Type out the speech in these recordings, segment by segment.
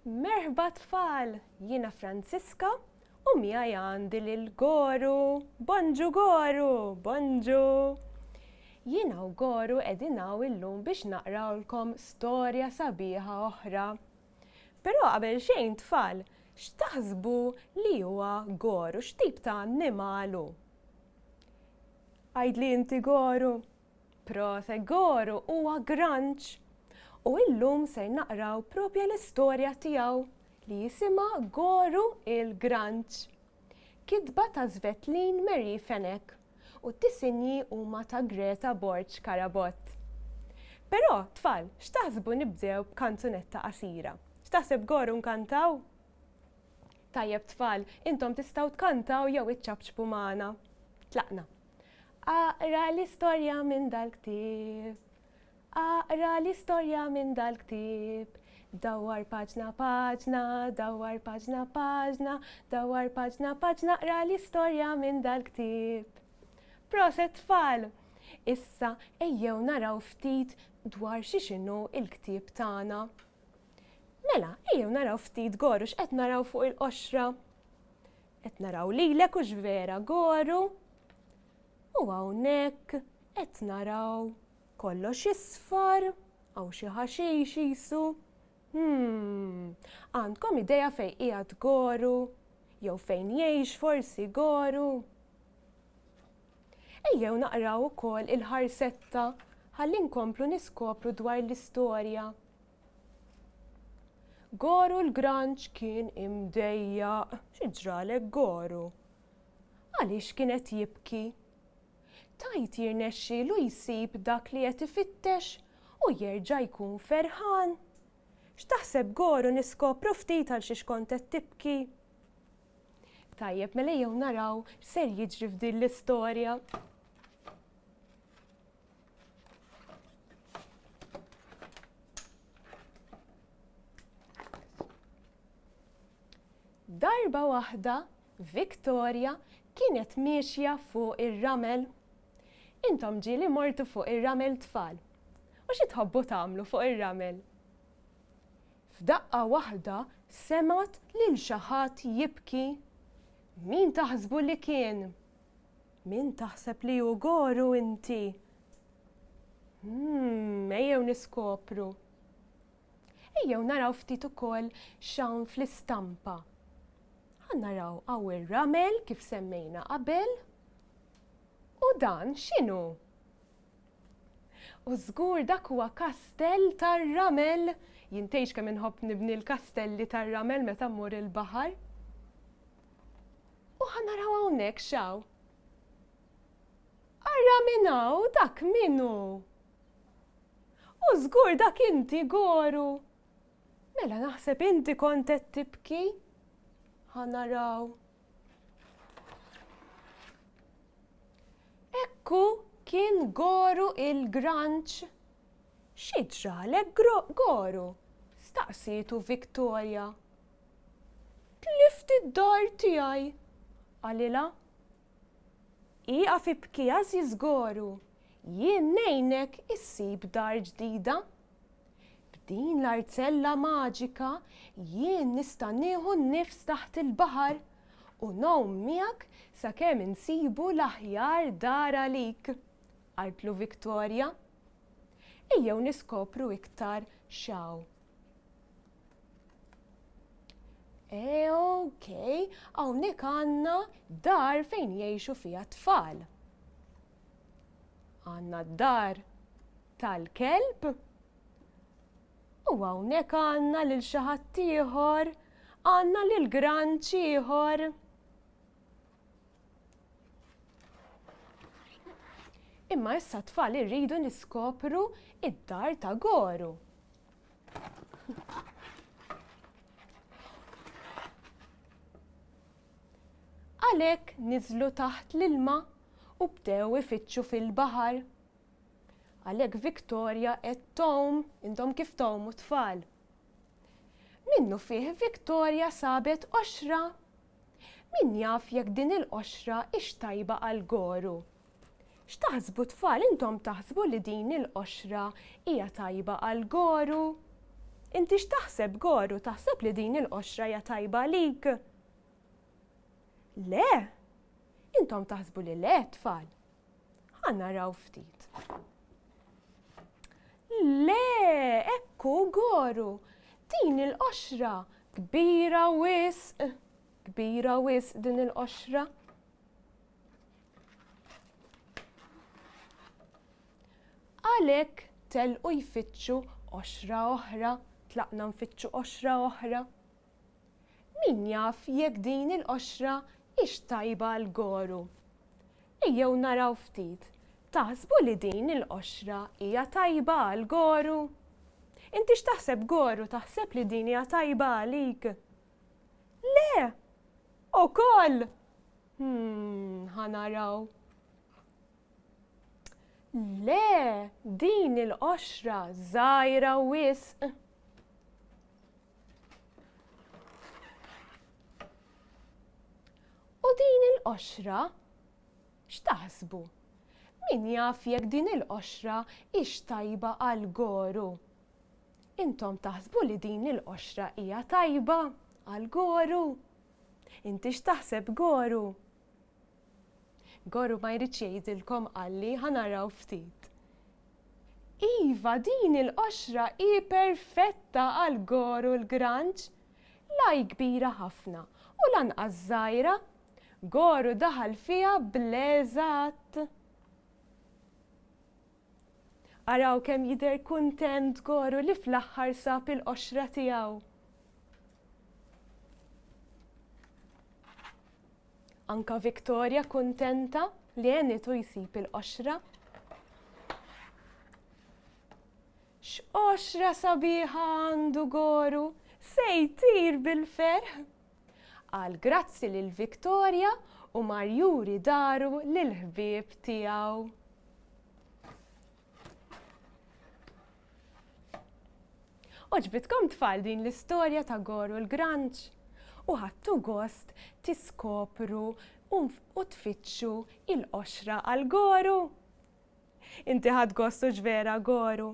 Merħba tfal, jiena Franziska u miegħi għandi lil Goru. Bonġu Goru, bonġu. Jiena u Goru qegħdin hawn illum biex naqrawlkom storja sabiħa oħra. Però qabel xejn tfal, x'taħsbu li huwa Goru, x'tip ta' annimal hu? Għidli inti Goru. Proset Goru huwa granċ! U illum ser naqraw propja l-istorja tiegħu li jisimha Goru il-Granċ. Kitba ta' Svetlin Marie Fenech u d-disinji huma ta' Greta Borg Carabott. Però, tfal, x'taħsbu nibdew b'kanzunetta qasira? X'taħseb Goru nkantaw? Tajjeb tfal, intom tistgħu tkantaw jew iċċapċpu magħna. Tlaqna. Aqra l-istorja minn dal-ktieb. Aqra l-istorja minn dal-ktieb. Dawwar paġna paġna, dawwar paġna paġna, dawwar paġna paġna aqra l-istorja minn dal-ktieb. Proset tfal! Issa ejjew naraw ftit dwar xi x'inhu l-ktieb tagħna. Mela, ejjew naraw ftit Goru x'qed naraw fuq il-qoxra. Qed naraw lilek hux vera Goru? U hawnhekk qed naraw kollox isfar, hawn xi ħaxix qisu. Hmm, għandkom idea fejn qiegħed Goru? Jew fejn jgħix forsi Goru? Ejjew naqraw ukoll il-ħarsetta ħalli nkomplu niskopru dwar l-istorja. Goru l-granċ kien imdejjaq. Xi ġralek Goru? Għaliex kien qed jibki? Tgħid jirnexxielu jsib dak li qed ifittex u jerġa' jkun ferħan? X'taħseb Goru niskopru ftit għal xiex kont qed tibki? Tajjeb, mela ejjew naraw x'ser jiġri f'din l-istorja. Darba waħda, Victoria kienet miexja fuq ir-ramel. Intom ġieli mortu fuq ir-ramel tfal. U xi tħobbu tagħmlu fuq ir-ramel? F'daqqa waħda semgħet lil xi ħadd jibki. Min taħsbu li kien? Min taħseb li hu Goru inti? Hmm, ejjew niskopru. Ejjew naraw ftit ukoll x'hawn fl-istampa. Ħa naraw hawn ir-ramel kif semmejna qabel. U dan x'inhu? U żgur dak huwa kastell tar-ramel. Jien tgħidx kemm inħobb nibni l-kastelli tar-ramel meta mmur il-baħar. U ħa naraw hawnhekk x'hawn. Ara min hawn, dak min hu? U żgur dak inti Goru. Mela naħseb inti kont qed tibki. Ħa naraw. Ekku kien Goru il-granċ. Xi ġralek Goru? staqsietu Victoria. Tlift id-dar tiegħi, qalilha. Ieqaf ibki għażiż Goru, jien ngħinek issib dar ġdida. B'din l-arzella maġika jien nista' nieħu n-nifs taħt il-baħar u ngħum miegħek sakemm insibu l-aħjar dar għalik, qaltlu Victoria. Ejjew niskopru iktar x'hawn. E, ok, hawnhekk għandna dar fejn jgħixu fiha tfal. Għandna d-dar tal-kelb u hawnhekk għandna lil xi ħadd ieħor, għandna lil granċ ieħor. Imma issa tfal irridu niskopru id-dar ta' Goru. Għalhekk niżlu taħt l-ilma u bdew ifittxu fil-baħar. Għalhekk Victoria qed tgħum, intom kif tgħumu tfal. Minnufih Victoria sabet qoxra. Min jaf jekk din il-qoxra hix tajba għal Goru. X'taħsbu tfal intom taħsbu li din il-qoxra hija tajba għal Goru? Inti x'taħseb Goru, taħseb li din il-qoxra hija tajba għalik? Le! Intom taħsbu li le, tfal? Ħa naraw ftit. Le, ekku Goru, din il-qoxra kbira wisq. Kbira wisq din il-qoxra. Għalhekk telqu jfittxu qoxra oħra, tlaqna nfittxu qoxra oħra. Min jaf jekk din il-qoxra hix tajba għal Goru? Ejjew naraw ftit, taħsbu li din il-qoxra hija tajba għal Goru? Inti x'taħseb Goru, taħseb li din hija tajba għalik? Le! Ukoll! Hmm, ħa naraw. Le, din il-qoxra żgħira wisq. U din il-qoxra x'taħsbu? Min jaf jekk din il-qoxra hix tajba għal Goru? Intom taħsbu li din il-qoxra hija tajba għal Goru? Inti x'taħseb Goru? Goru ma jridx jgħidilkom qalli ħa naraw ftit. Iva, din il-qoxra hi perfetta għal Goru l-granċ. La hi kbira ħafna u lanqas żgħira. Goru daħal fiha bl-eżatt. Araw kemm jidher kuntent Goru li fl-aħħar sab il-qoxra tiegħu. Anka Victoria kuntenta li għenitu jsib il-qoxra. X'qoxra sabiħa għandu Goru, se jtir bil-ferħ! Qal grazzi lil Victoria u mar juri daru lill-ħbieb tiegħu. Għoġbitkom tfal din l-istorja ta' Goru l-Granċ? U ħadtu gost tiskopru u tfittxu il-qoxra għal Goru? Inti ħadt gost hux vera Goru?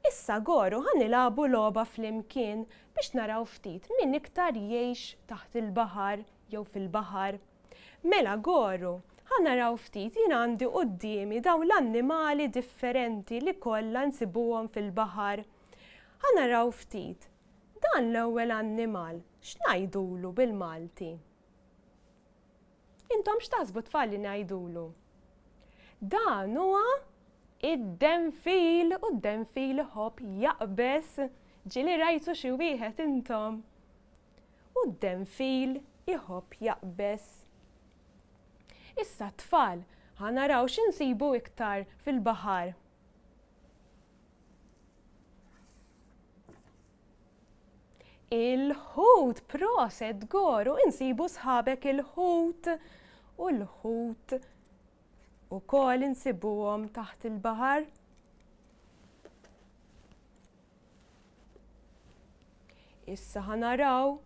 Issa Goru ħa nilagħbu logħba flimkien biex naraw ftit min iktar jgħix taħt il-baħar jew fil-baħar. Mela Goru, ħa naraw ftit jien għandi quddiemi dawn l-annimali differenti li kollha nsibuhom fil-baħar. Ħa naraw ftit, dan l-ewwel annimal x'ngħidulu bil-Malti? Intom x'taħsbu tfal li ngħidulu? Dan huwa id-denfil u d-denfil iħobb jaqbeż. Ġieli rajtu xi wieħed intom? U d-denfil iħobb jaqbeż. Issa tfal, ħa naraw x'insibu iktar fil-baħar. Il-ħut, proset Goru, insibu sħabek il-ħut u l-ħut ukoll insibuhom taħt il-baħar. Issa ħanaraw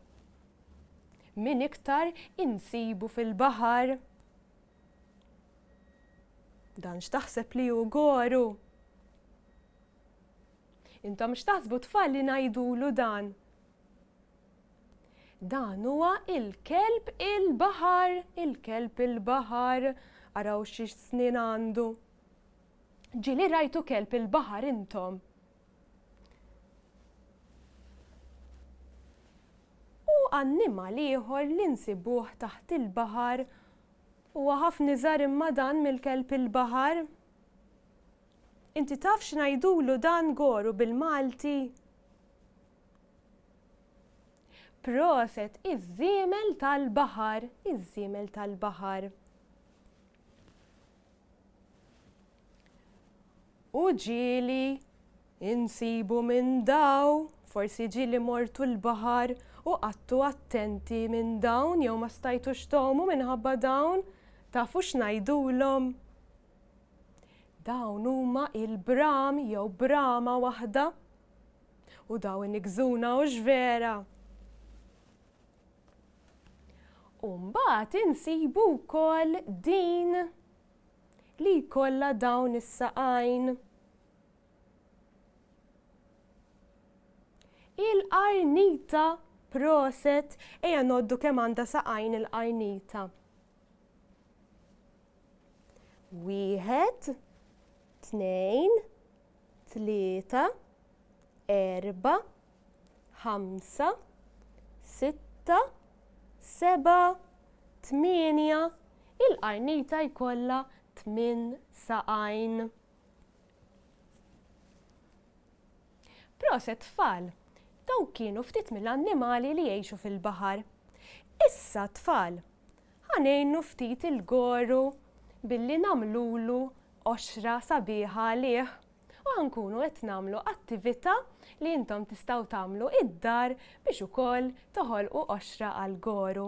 min iktar insibu fil-baħar. Dan x'taħseb li hu Goru? Intom x'taħsbu tfal li ngħidulu dan? Dan huwa il-kelb il-baħar, il-kelb il-baħar, araw xi snien għandu. Ġieli rajtu kelb il-baħar intom? U annimal ieħor li nsibuh taħt il-baħar huwa ħafna iżgħar imma dan mill-kelb il-baħar. Inti taf x'ngħidulu dan Goru bil-Malti? Proset, iż-żiemel tal-baħar, iż-żiemel tal-baħar. U ġieli insibu minn daw, forsi ġieli mortu l-baħar u qattu attenti minn dawn jew ma stajtux tgħumu minħabba dawn, tafu x'ngħidulhom? Dawn huma il-bram jew brama waħda. U daw inigżuna hux vera? U mbagħad insibu wkoll din li jkollha dawn is-saqajn. Il-qarnita! Proset! Ejja ngħoddu kemm għandha saqajn il-qarnita. Wieħed, tnejn, tlieta, erbgħa, ħamsa, sitta, sebgħa, tmienja, il-qarnita jkollha tmien saqajn. Proset tfal! Dawn kienu ftit mill-annimali li jgħixu fil-baħar. Issa tfal, ħa ngħinu ftit il-goru billi nagħmlulu qoxra sabiħa għalih u ħa nkunu qed nagħmlu attività li intom tistgħu tagħmlu id-dar biex ukoll toħolqu qoxra għall-goru.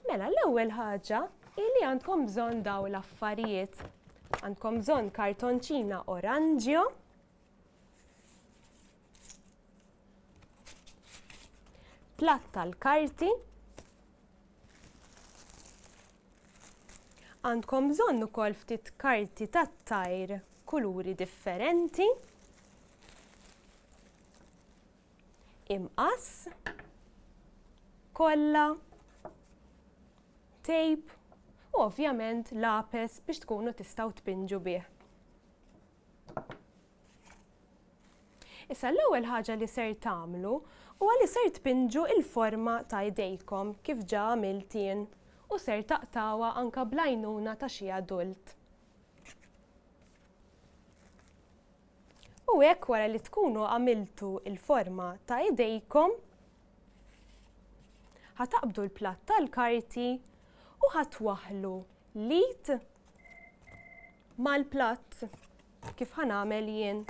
Mela l-ewwel ħaġa hi li għandkom bżonn dawn l-affarijiet. Għandkom bżonn kartonċina oranġjo, platt tal-karti, Għandkom bżonn ukoll ftit karti tat-tajr kuluri differenti, imqass, kolla, tape u ovvjament lapes biex tkunu tistgħu tpinġu bih. Issa l-ewwel ħaġa li ser tagħmlu huwa li ser tpinġu il-forma ta' idejkom kif ġa għamilt jien u ser taqtgħuha anke bl-għajnuna ta' xi adult. U hekk wara li tkunu għamiltu il-forma ta' idejkom, ħa taqbdu l-platt tal-karti u ħa twaħħlu l-id mal-platt kif ħa nagħmel jien.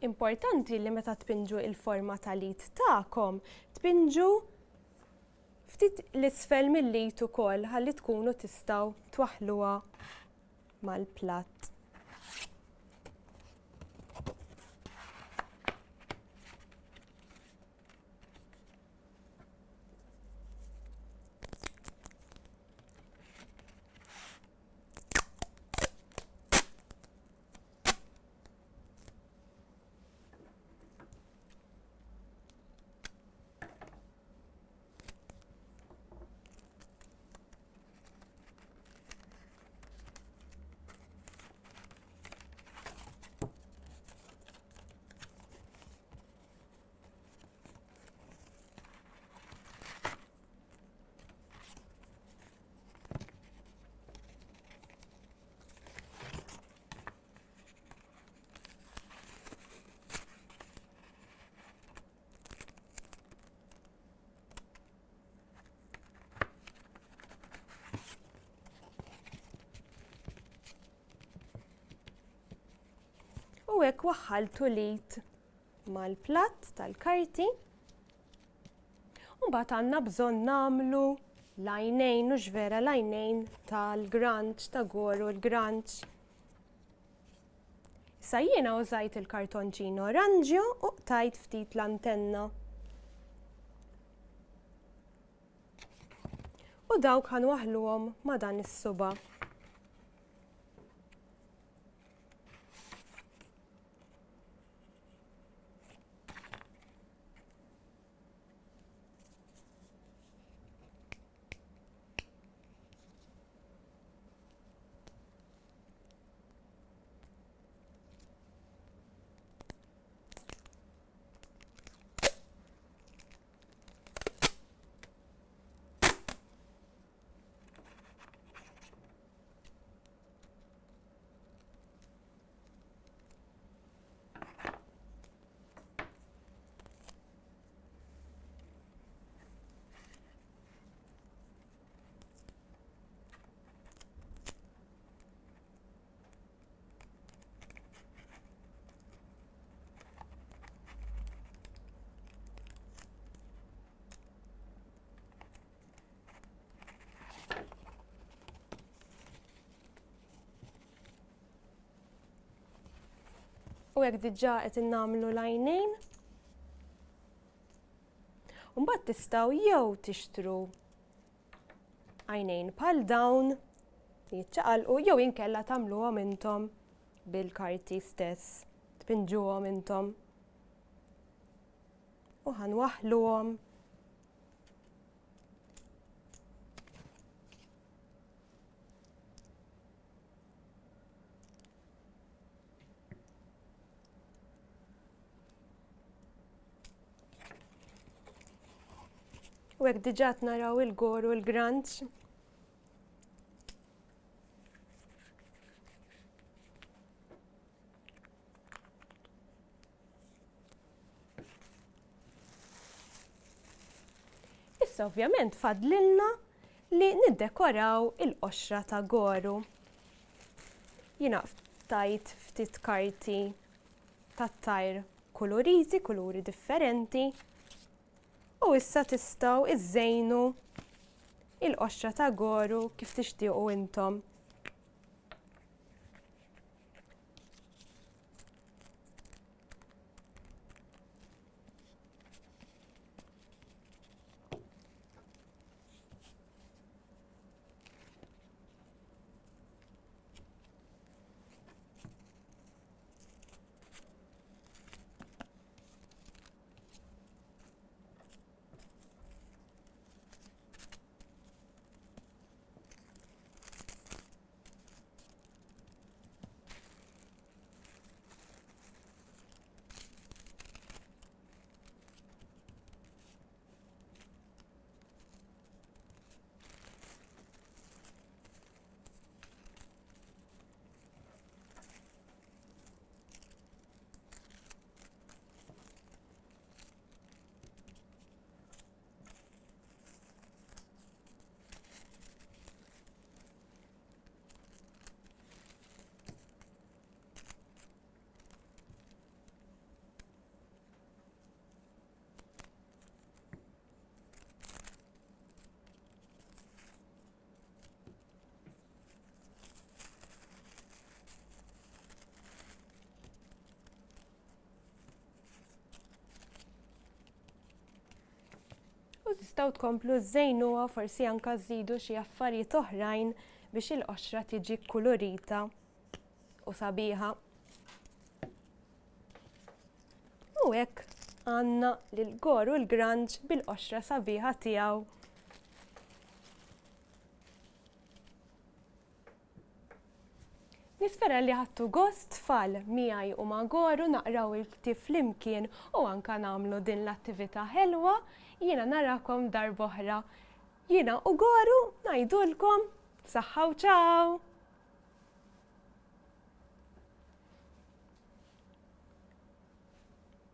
Importanti li meta tpinġu il-forma tal-id tagħkom, tpinġu Ftit 'l isfel mill-id ukoll ħalli tkunu tistgħu twaħħluha mal-platt. U hekk waħħaltu l-id mal-platt tal-karti. U mbagħad għandna bżonn nagħmlu l-għajnejn, hux vera l-għajnejn tal-granċ, ta' Goru l-granċ. Issa jiena użajt il-kartonċin oranġjo u qtajt ftit l-antenna. U dawk ħanwaħluhom ma' dan is-suba'. U hekk diġà qed innagħmlu l-għajnejn. Mbagħad tistgħu jew tixtru għajnejn bħal dawn li jiċċaqalqu jew inkella tagħmluhom intom bil-karti stess, tpinġuhom intom. U ħanwaħħluhom U hekk diġà naraw il-gor u l-granċ. Issa ovvjament fadlilna li niddekoraw il-qoxra ta' goru. Jiena tajt ftit karti tat-tajr kuluriti, kuluri differenti. U issa tistgħu iżżejnu il-qoxra ta' goru kif tixtiequ intom. U tistgħu tkomplu żejnuha forsi anka żidu xi affarijiet oħrajn biex il-qoxra tiġi kkulurita u sabiħa. U hekk għandna lil Goru l-Granġ bil-qoxra sabiħa tiegħu. Nispera li ħadtu gost tfal miegħi u ma' Goru naqraw il-ktieb flimkien u anka nagħmlu din l-attività ħelwa. Jiena narakom darb'oħra. Jiena u Goru ngħidulkom saħħa u ċaw!